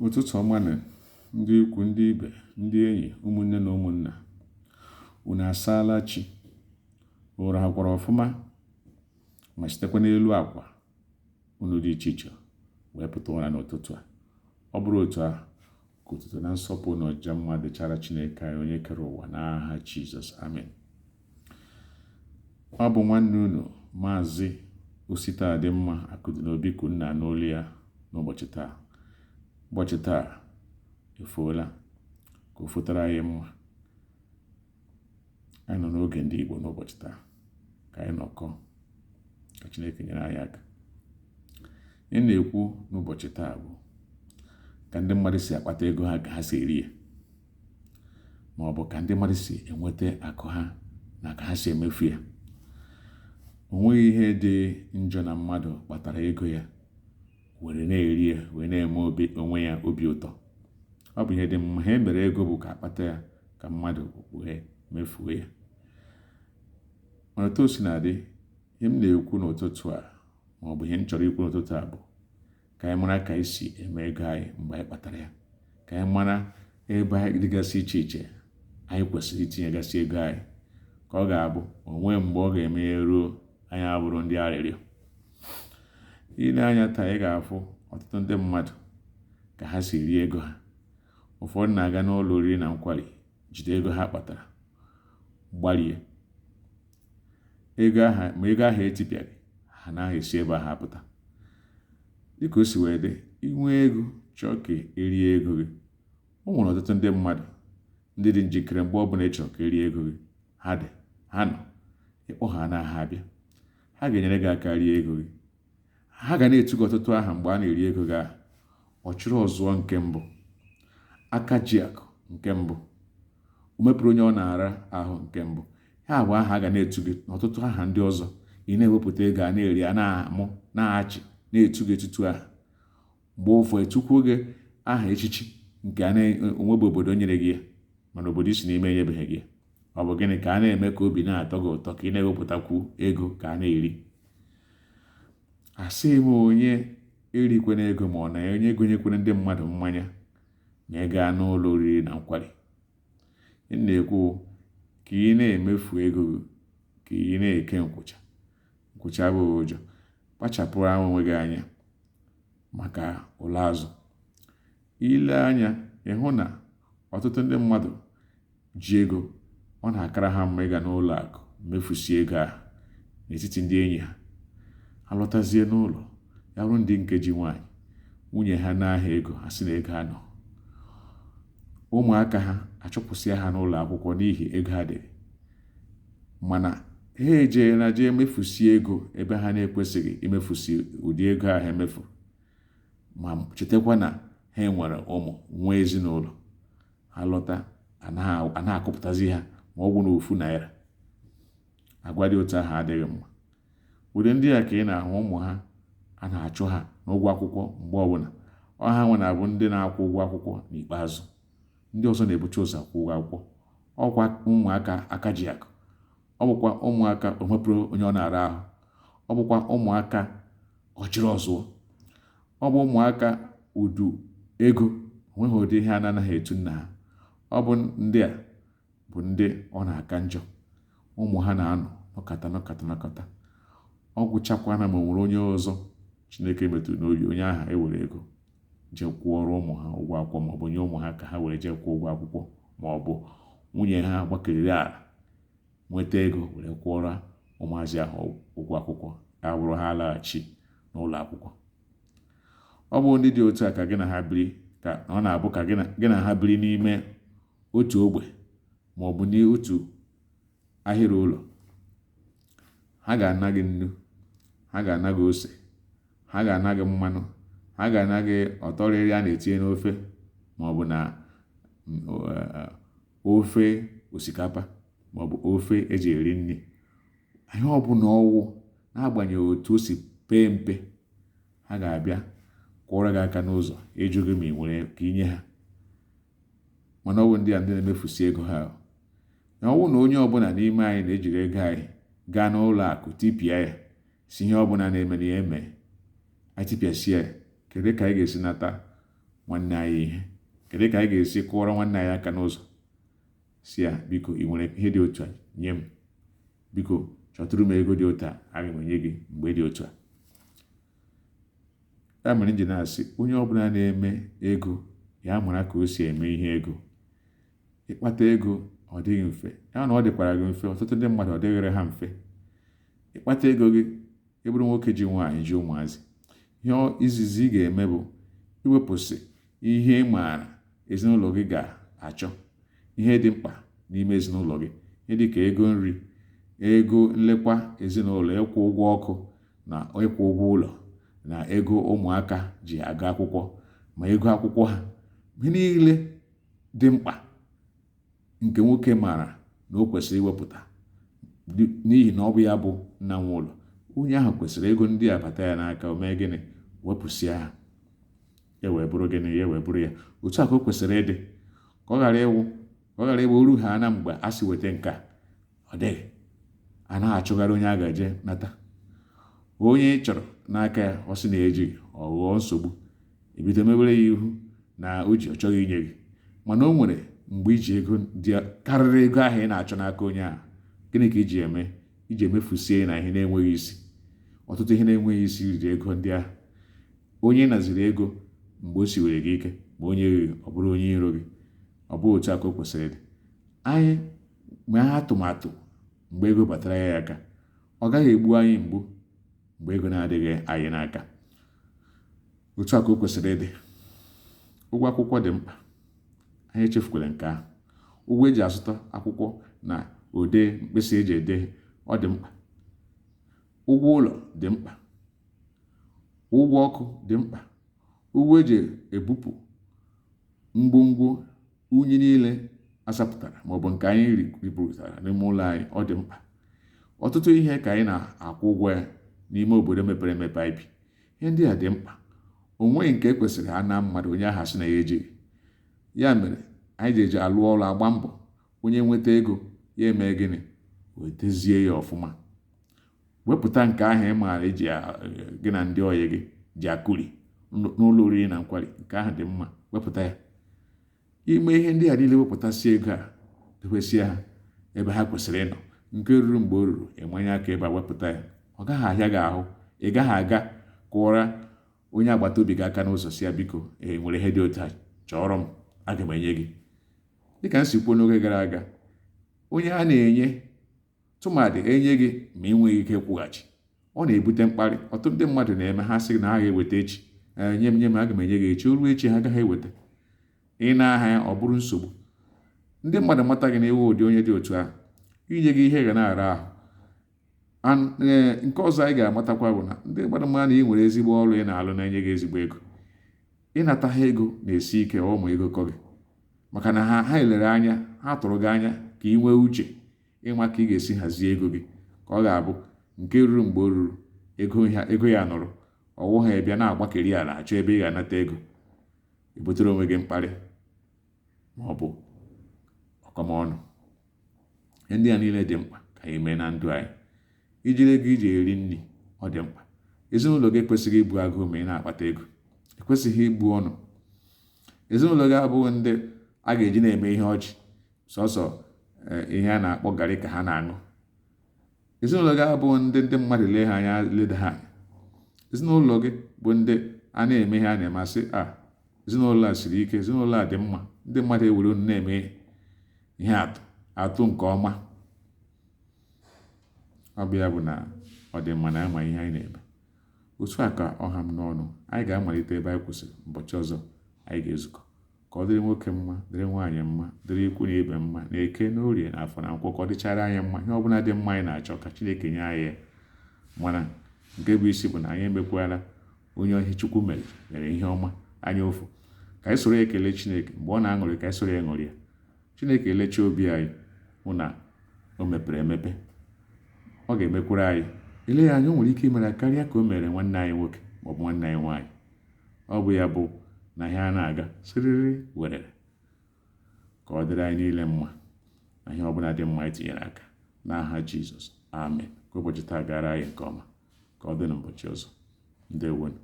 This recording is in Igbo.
Ụtụtụ ọma nụ ndị ikwu, ndị ibe, ndị enyi, ụmụnne na ụmụnna. Unu asaala chi? Ụra hakwara ọfụma ma sitekwa n'elu akwa unu dị iche iche wee pụta ụra n'ụtụtụ a. Ọ bụrụ otu ahụ, ka otuto na nsọpụrụ na ọjịja mma dịchara Chineke anyị onye kere ụwa n'aha Jizọs. Amen. Ọ bụ nwanne unu Maazị Ositadịmma Akụdịnobi ka unu na-anụ olu ya n'ụbọchị taa. Ụbọchị taa efoola, ka o fotara anyị mma. Anyị nọ n'oge ndị Igbo n'ụbọchị taa, ka anyị nọkọ, ka Chineke nyere anyị aka. Ihe m na-ekwu n'ụbọchị taa bụ ka ndị mmadụ si akpata ego ha ka ha si eri ya, ma ọ bụ ka ndị mmadụ si enweta akụ ha na ka ha si emefu ya. O nweghị ihe dị njọ na mmadụ kpatara ego ya were na-eri ya, wee na-eme onwe ya obi ụtọ. Ọ bụ ihe dị mma. Ha emere ego bụ ka akpata ya ka mmadụ wee mefuo ya. Mana otu o si na-adị, ihe m na-ekwu n'ụtụtụ a, ma ọ bụ ihe m chọrọ ikwu n'ụtụtụ a bụ ka anyị mara ka anyị si eme ego anyị mgbe anyị kpatara ya, ka anyị mara ebe anyị dịgasị iche iche anyị kwesịrị itinyegasị ego anyị, ka ọ ga-abụ o nwee mgbe ọ ga-eme ya ruo anyị abụrụ ndị arịrịọ. I lee anya taa, ị ga-afụ ọtụtụ ndị mmadụ ka ha si eri ego ha. Ụfọdụ na-aga n'ụlọ oriri na nkwari jide ego ha kpatara gbarie ego ahụ, ma ego ahụ etipịaghị ha anaghị esi ebe ahụ apụta. Dịka o si wee dị, i nwee ego chọọ ka erie ego gị, o nwere ọtụtụ ndị mmadụ ndị dị njikere mgbe ọbụla ị chọrọ ka erie ego gị, ha dị, ha nọ, ịkpọ ha na ha abịa, ha ga-enyere gị aka rie ego gị. Ha ga na-etu gị ọtụtụ aha mgbe a na-eri ego gị ahụ. Ọchụrụ ọzụọ nke mbụ, aka ji akụ nke mbụ, o mepụrụ onye ọ na-ara ahụ nke mbụ. Ha bụ aha a ga na-etu gị na ọtụtụ aha ndị ọzọ. Ị na-ewepụta ego a na-eri, a na-amụ, na-achị, na-etu gị etutu aha. Mgbe ụfọ etukwuo gị aha echichi nke a na-onwebe obodo nyere gị ya, mana obodo i si n'ime enyebeghị gị ya. Ọ bụ gịnị ka a na-eme ka obi na-atọ gị ụtọ ka ị na-ewepụtakwu ego ka a na-eri? Asịghị m onye erikwena ego ma ọ na onye gonyekwere ndị mmadụ mmanya ma ị gaa n'ụlọ oriri na nkwari. Ị na-ekwu ka ị na-emefu ego gị ka ị na-eke nkwụcha. Nkwụcha abụghị ụjọ. Kpachapụrụ onwe gị anya maka ụlọ azụ. I lee anya, ị hụ na ọtụtụ ndị mmadụ ji ego, ọ na-akara ha mma ịga n'ụlọ akụ mefusie ego ahụ n'etiti ndị enyi ha. Ha lọtazie n'ụlọ, ya bụrụ ndị nke ji nwaanyị, nwunye ha naa ha ego, ha sị na ego anọ. Ụmụaka ha achụpụsịa ha n'ụlọ akwụkwọ n'ihi ego adịghị. Mana ha ejeela jee mefusie ego ebe ha na-ekwesịghị imefusi ụdị ego ahụ emefu, ma chetakwa na ha nwere ụmụ, nwee ezinụlọ. Ha lọta, a na-akụpụtazi ha ma ọ gwụ n'ofu naira. Agwa dị otu ahụ adịghị mma. Ụdị ndị a ka ị na-ahụ ụmụ ha a na-achụ ha n'ụgwọ akwụkwọ mgbe ọbụla. Ọ ha nwe na-abụ ndị na-akwụ ụgwọ akwụkwọ n'ikpeazụ. Ndị ọzọ na-ebucha ụzọ akwụ ụgwọ akwụkwọ. Ọkwa ụmụaka aka ji akụ, ọ bụkwa ụmụaka omepụrụ onye ọ na-ara ahụ, ọ bụkwa ụmụaka ọchịrị ọzụọ, ọ bụ ụmụaka udu ego, onweghị ụdị ihe a na-anaghị etu nna ha. Ọ bụ ndị a bụ ndị ọ na-aka njọ. Ụmụ ha na-anọ nọkata nọkata nọkata, ọ gwụchakwana ma o nwere onye ọzọ Chineke metụrụ n'obi, onye ahụ ewere ego jee kwụọrọ ụmụ ha ụgwọ akwụkwọ, ma ọ bụ nye ụmụ ha ka ha were jee kwụọ ụgwọ akwụkwọ, ma ọ bụ nwunye ha gbakọrịrị ala nweta ego were kwụọrọ ụmụazị ahụ ụgwọ akwụkwọ, ya bụrụ ha alaghachi n'ụlọ akwụkwọ. Ọ bụ ndị dị otu a ka gị na ha biri, ka ọ na-abụ ka gị na ha biri n'ime otu ogbe ma ọ bụ n'otu ahịrị ụlọ. Ha ga-ana gị nnu, ha ga-ana gị ose, ha ga-ana gị mmanụ, ha ga-ana gị ọtọrịrị a na-etinye n'ofe ma ọ bụ na ofe osikapa ma ọ bụ ofe eji eri nri. Ihe ọbụla ọwụ, n'agbanyeghị otu o si pee mpe, ha ga-abịa kwụọrọ gị aka n'ụzọ ịjụ gị ma ị nwere ka inye ha. Mana ọ bụ ndị a ndị na-emefusi ego ha. Na ọ bụrụ na onye ọbụla n'ime anyị na-ejiri ego anyị gaa n'ụlọ akụ tipịa ya, si ihe ọbụla na-eme na ya eme, anyị tipịasịa ya, kedu ka anyị ga-esi nata nwanne anyị ihe? Kedu ka anyị ga-esi kụọrọ nwanne anyị aka n'ụzọ, si ya, biko, ị nwere ihe dị otu a, nye m, biko chọtụrụ m ego dị otu a, aga m enye gị mgbe dị otu a? Ya mere m ji na-asị, onye ọbụla na-eme ego, ya mara ka o si eme ihe ego. Ịkpata ego ọ dịghị mfe. Ya na ọ dịkwara gị mfe, ọtụtụ ndị mmadụ ọ dịghịrị ha mfe. Ịkpata ego gị, ị bụrụ nwoke ji nwaanyị, ji ụmụazị, ihe izizi ị ga-eme bụ iwepụsị ihe ị maara ezinụlọ gị ga-achọ, ihe dị mkpa n'ime ezinụlọ gị, ihe dị ka ego nri, ego nlekwa ezinụlọ, ịkwụ ụgwọ ọkụ na ịkwụ ụgwọ ụlọ, na ego ụmụaka ji aga akwụkwọ, ma ego akwụkwọ ha, ihe niile dị mkpa nke nwoke maara na o kwesịrị iwepụta, n'ihi na ọ bụ ya bụ nna nwe ụlọ. Onye ahụ kwesịrị ego ndị a bata ya n'aka, o mee gịnị? Wepụsịa ha. Ya wee bụrụ gịnị? Ya wee bụrụ ya. Otu a ka o kwesịrị ịdị, ka ọ ghara ịwụ, ka ọ ghara ịwụ oru ha na mgbe a sị weta nke a, ọ dịghị, a naghị achụgharị onye a ga-eje nata. Onye ị chọrọ n'aka ya, ọ sị na ejighị, ọ ghọọ nsogbu, ebido mebere ya ihu na o ji, ọ chọghị inye gị. Mana o nwere mgbe iji ego dị karịrị ego ahụ ị na-achọ n'aka onye ahụ. Gịnị ka iji eme? Iji emefusie na ihe na-enweghị isi. Ọtụtụ ihe na-enweghị isi riri ego ndị ahụ. Onye naziri ego mgbe o siwere gị ike, ma onye gị, ọ bụrụ onye iro gị. Ọ bụghị otu a ka o kwesịrị ịdị. Anyị mee atụmatụ mgbe ego batara ya aka, ọ gaghị egbu anyị mgbu mgbe ego na-adịghị anyị n'aka. Otu a ka o kwesịrị ịdị. Ụgwọ akwụkwọ dị mkpa, anyị echefukwala nke ahụ. Ụgwọ eji azụta akwụkwọ na odee, mkpịsị eji ede, ọ dị mkpa. Ụgwọ ụlọ dị mkpa, ụgwọ ọkụ dị mkpa, ụgwọ eji ebupụ ngwongwo unyi niile asapụtara maọbụ nke anyị ripụtara n'ime ụlọ anyị, ọ dị mkpa. Ọtụtụ ihe ka anyị na-akwụ ụgwọ ya n'ime obodo mepere emepe anyị bi. Ihe ndị a dị mkpa. O nweghị nke ekwesịrị ha na mmadụ onye ahụ sị na ya ejighị. Ya mere anyị ji eji alụ ọrụ, agba mbọ. Onye nweta ego ya, eme gịnị? Wetezie ya ọfụma, wepụta nke ahụ ị maara iji gị na ndị ọyị gị ji akụri n'ụlọ oriri na nkwari, nke ahụ dị mma, wepụta ya. Ime ihe ndị a niile, wepụtasị ego a, dobesie ha ebe ha kwesịrị ịnọ, nke ruru mgbe o ruru, ịmanye aka ebe a wepụta ya, ọ gaghị ahịa gị ahụ. Ị gaghị aga kụọra onye agbata obi gị aka n'ụzọ, si ya, biko, e nwere ihe dị otu a, chọọrọ m, aga m enye gị. Dịka m si kwuo n'oge gara aga, onye a na-enye, tụmadị enye gị ma ị nweghị ike ịkwụghachi, ọ na-ebute mkparị. Ọtụtụ ndị mmadụ na-eme, ha sị na ha ga-eweta echi, nye m, nye m, aga m enye gị echi. O ruo echi, ha agaghị eweta. Ị na-aha ya, ọ bụrụ nsogbu. Ndị mmadụ mata gị na iwu ụdị onye dị otu ahụ, inye gị ihe ga na-ara ahụ. Ee, nke ọzọ anyị ga-amatakwa bụ na ndị mmadụ mara na ị nwere ezigbo ọrụ ị na-alụ na-enye gị ezigbo ego, ịnata ha ego na-esi ike. Ụmụ ego kọ gị, maka na ha elere anya, ha tụrụ gị anya ka ị nwee uche ịma ka ị ga-esi hazie ego gị, ka ọ ga-abụ nke ruru mgbe o ruru, ego ya nọrọ ọwụ ha bịa na-agbakeri ala achọ ebe ị ga-anata ego, ebutere onwe gị mkparị ma ọ bụ ọkọmọnụ. Ihe ndị a niile dị mkpa ka anyị mee na ndụ anyị. Ijiri ego iji eri nri, ọ dị mkpa. Ezinụlọ gị ekwesịghị ibu agụụ ma ị na-akpata ego, ekwesịghị igbu ọnụ. Ezinụlọ gị abụghị ndị a ga-eji na-eme ihe ọchị, sọsọ ihe a na-akpọ garị ka ha na-aṅụ. Ezinụlọ gị abụghị ndị mmadụ lee ha anya, leda ha anya. Ezinụlọ gị bụ ndị a na-eme ihe a na-emasị a. Ezinụlọ a siri ike, ezinụlọ a dị mma, ndị mmadụ ewere unu na-eme ihe atụ atụ nke ọma. Ọ bụ ya bụ na ọ dị mma na ama ihe anyị na-eme. Otu a ka ọha m n'ọnụ. Anyị ga-amalite ebe anyị kwụsịrị ụbọchị ọzọ anyị ga-ezukọ. Ka ọ dịrị nwoke mma, dịrị nwaanyị mma, dịrị ikwu na ibe mma, na eke na orie na afọ na nkwọ, ka ọ dịchara anyị mma. Ihe ọbụla dị mma anyị na-achọ, ka Chineke nye anyị ya. Mana nke bụ isi bụ na anyị emekwala onye ihe Chukwu mere ihe ọma anya ụfụ. Ka anyị soro ya ekele Chineke mgbe ọ na-aṅụrị, ka anyị soro ya ṅụrị ya. Chineke elechaa obi anyị, hụ na o mepere emepe, ọ ga-emekwara anyị. Ele ya anya, o nwere ike imere karịa ka o mere nwanne anyị nwoke maọbụ nwanne anyị nwaanyị. Ọ bụ ya bụ na ihe a na-aga siriri werere. Ka ọ dịrị anyị niile mma na ihe ọbụla dị mma anyị tinyere aka, n'aha Jizọs, amen. Ka ụbọchị taa gara anyị nke ọma. Ka ọ dị n'ụbọchị ọzọ. Ndewonu.